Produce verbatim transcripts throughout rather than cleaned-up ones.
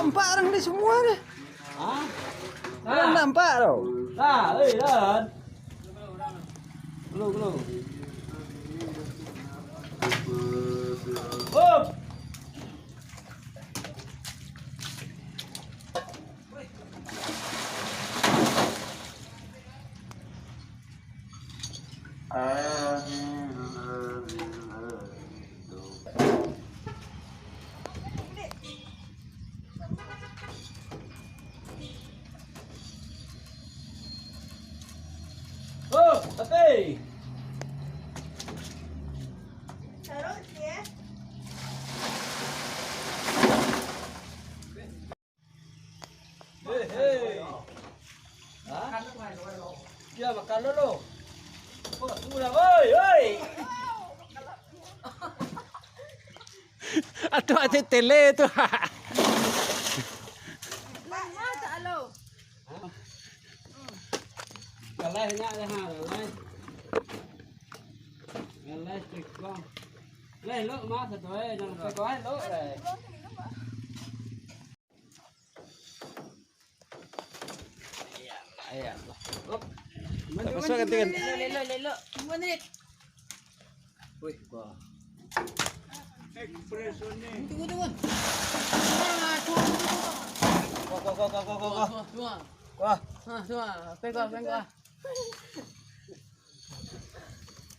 Nampak urang ni semua ni. Hah? Urang nampak tu. Nah, eh, Dan. Belum, belum. Hop. Oh, tapi. Hei, hei. Hah? Yo, makan dulu. Oh, sudah, oi, oi. Atuh, atuh tele tu. Galeh nyak deh, ha, galeh. Galeh cekong. Leh, lok, mas, satu, eh, jangan satu, eh, lok, eh. Ayo, ayo. Hop. Tak masuk kan, Tin? Lelok, lelok, lelok. Dua menit. Wih, wah. Tunggu, tunggu. Ah, tuh, tuh, tuh. Wah, wah, wah, wah, wah, wah, wah. Tuh, tuh. Wah. Ah, tuh, ah. Pegawai, pegawai.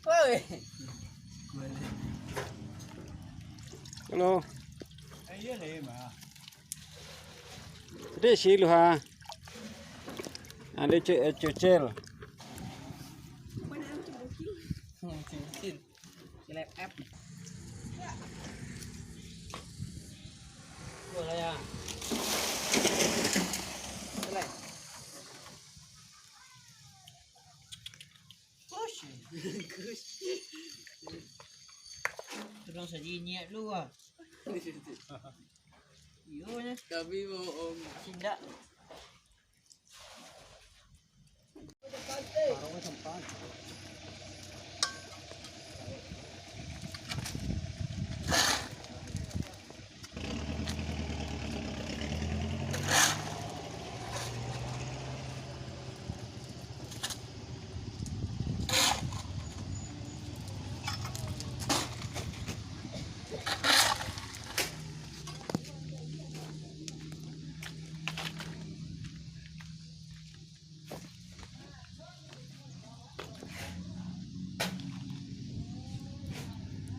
Woi. Halo. Tadi si lu ha. Ada cek, eh, cocel. Cilep app. Boleh ya. Boleh. Tolong saja niat lu ah. Iyo nya. Kami mau om. Sindak.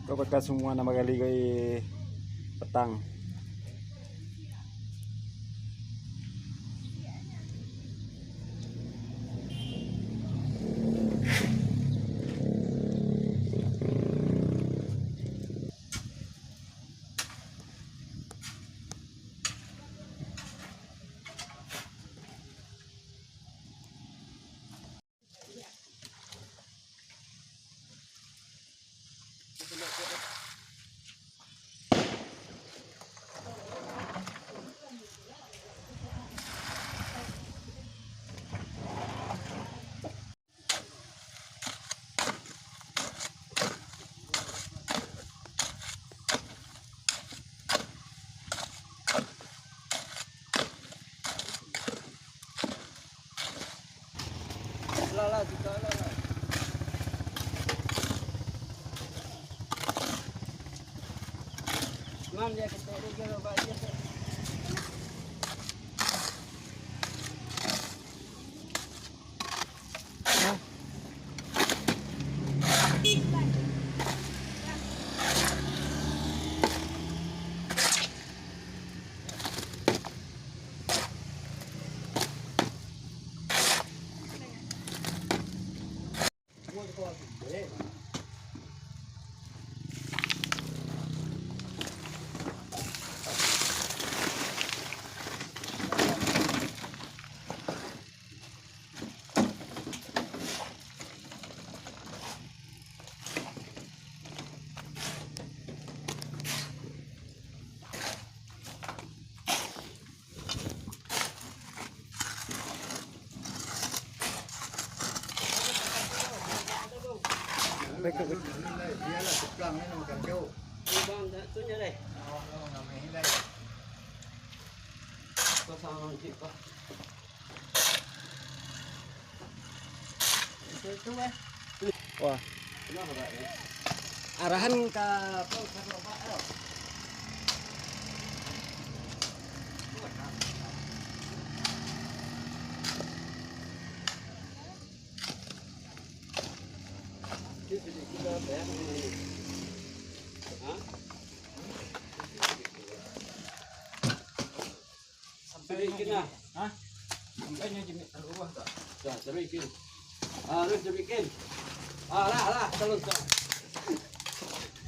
Kau bakal semua nama kali kau petang. Lah, lah, kita lah, lah. Man, dia ketek dia, dia, dia, dia. Wah. Arahan ka apa? Ka gerobak, yo. Sampai bikin lah. Hah? Sampai nyo jimik taruah tu. Dah, taruah bikin. Ah, terus dia bikin. Ah, lah, lah, terus, terus.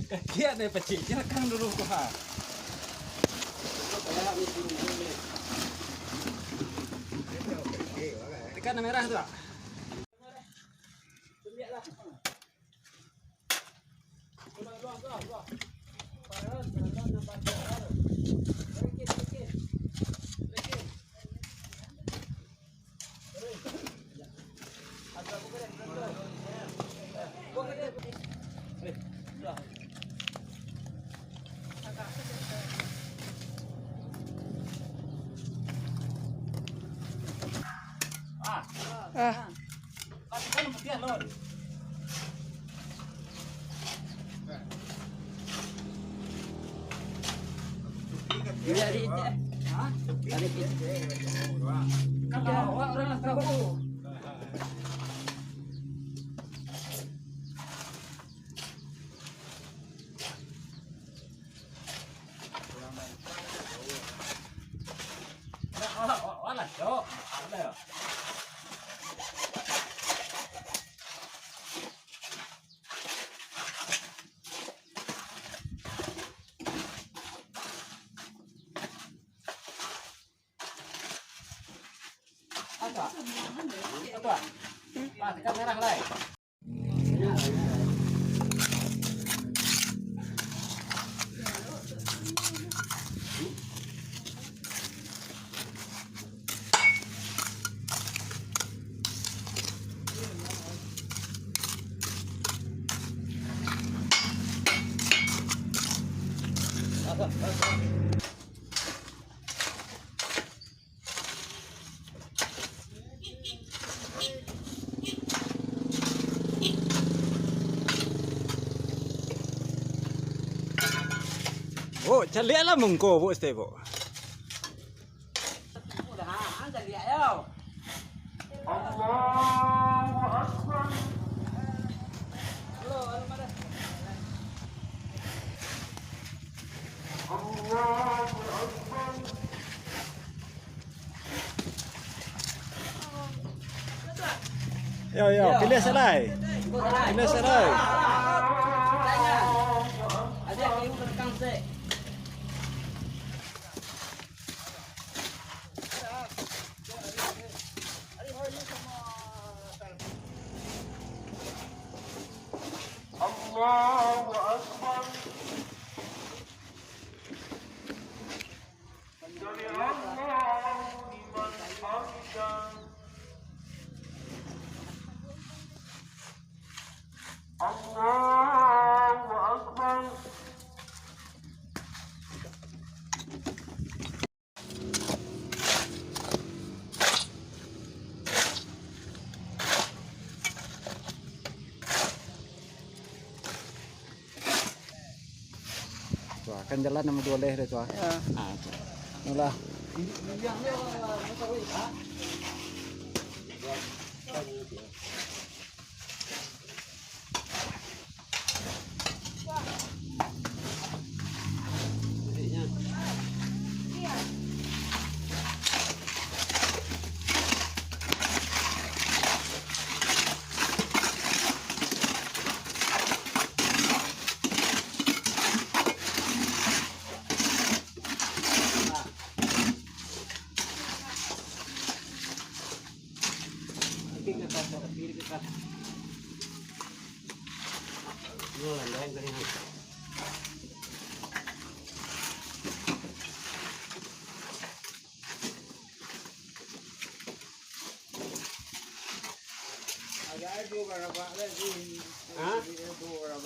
Kaciak deh pacik, silakan dulu tu, ha. Tekan merah tu, ha. Ah. Apa? Apa? Pas, tekan merah lai. Oh, caliak lah mungko, Bu, stay, Bu. Allahu Akbar. Allahu Akbar. Yo, yo, pilih salai. Pilih salai. Allahu Akbar. Sami Allahu liman hamidah. Allahu Akbar. Tuah, kan jalan nomor dua leh deh, tuah. Ya. Ah, tuah. Itulah. Hah?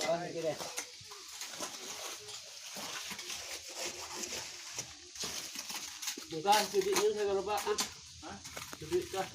Oh, gitu deh. Bukan, cubiknyo sagalo, Pak. Ah. Hah? Cubik kah?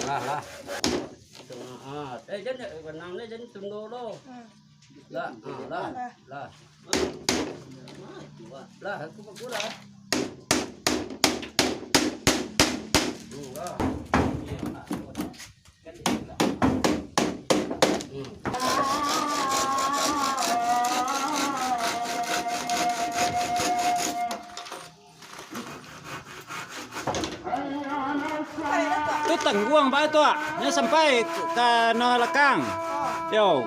Lah, lah. Ah, eh, jan, jan, benang ni jan tunduk tu. Lah, ah, lah, lah. Lah, aku baku lah. Hmm, lah. Tu tangguang, Pak, tu, ah. Nyo sampai ka, ka no lakang. Yo.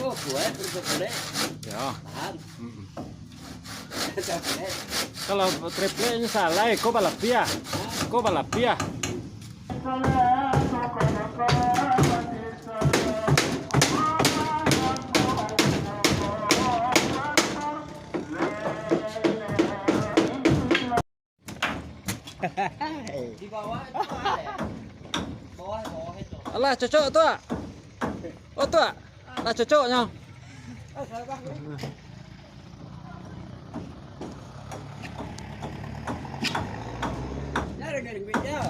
Oh, kuat, terus boleh. Ya. Tahan. Mm-mm. Kalau triplek ni salah, eh, ko balapiah. Ko balapiah. Di bawah itu ada. Bawah, bawah itu. Alah, cocok tu, ah. Oh, tu, ah. Lah, cocoknyo. Ya, dengar duit dia.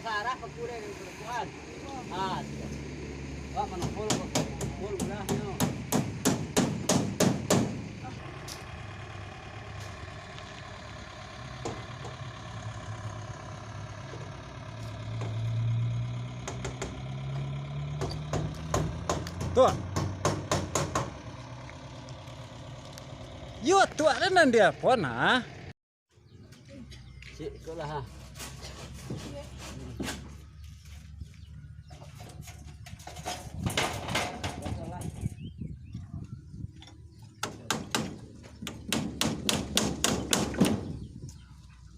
Sarah pakureh dengan kerukuan. Ah, sudah. Wak, manopol, manopol gulahnyo. Tuak. Yo, tuak, dan nan dia pun, ha? Cik, ikutlah, ha.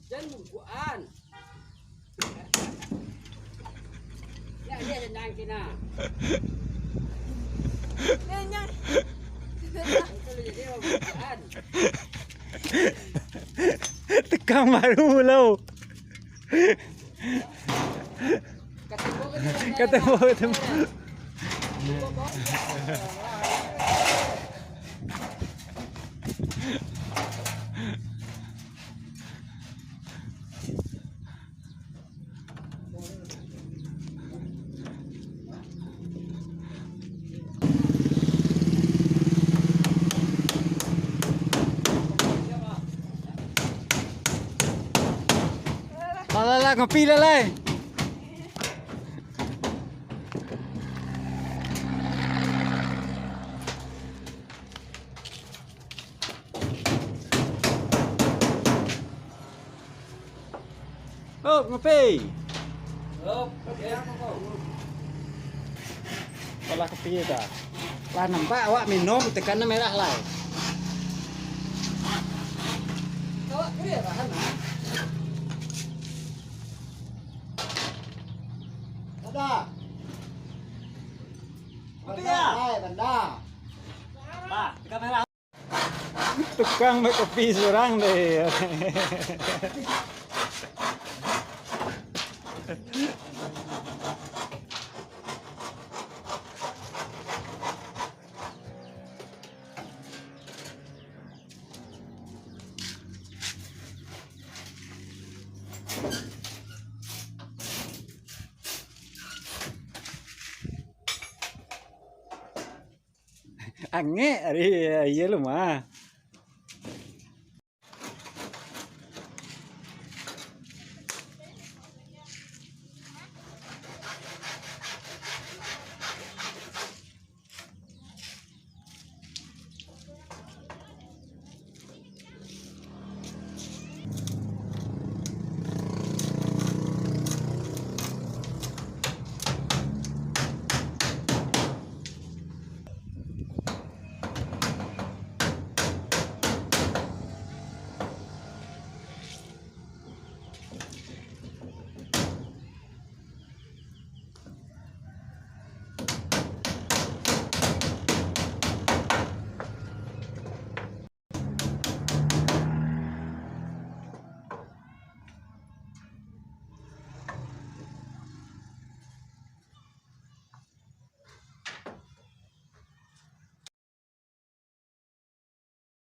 Jan bungkuan. Ya, ya, jangan kena. Betul, jadi bungkuan. Tukang baru lo. Kata bawa, kata bawa. Alah, lah, ngopi lah, lai. Oh, ngopi. Halo, ngopi apo, Bang? Alah, kopi ta. Lah nampak awak minum, tekan merah lai. Awak kuliah tahan, ah. Ada. Kopi, ya? Hai, banda. Pak, tekan merah. Tukang buek kopi surang deh. Angek ari, iyo lo mah.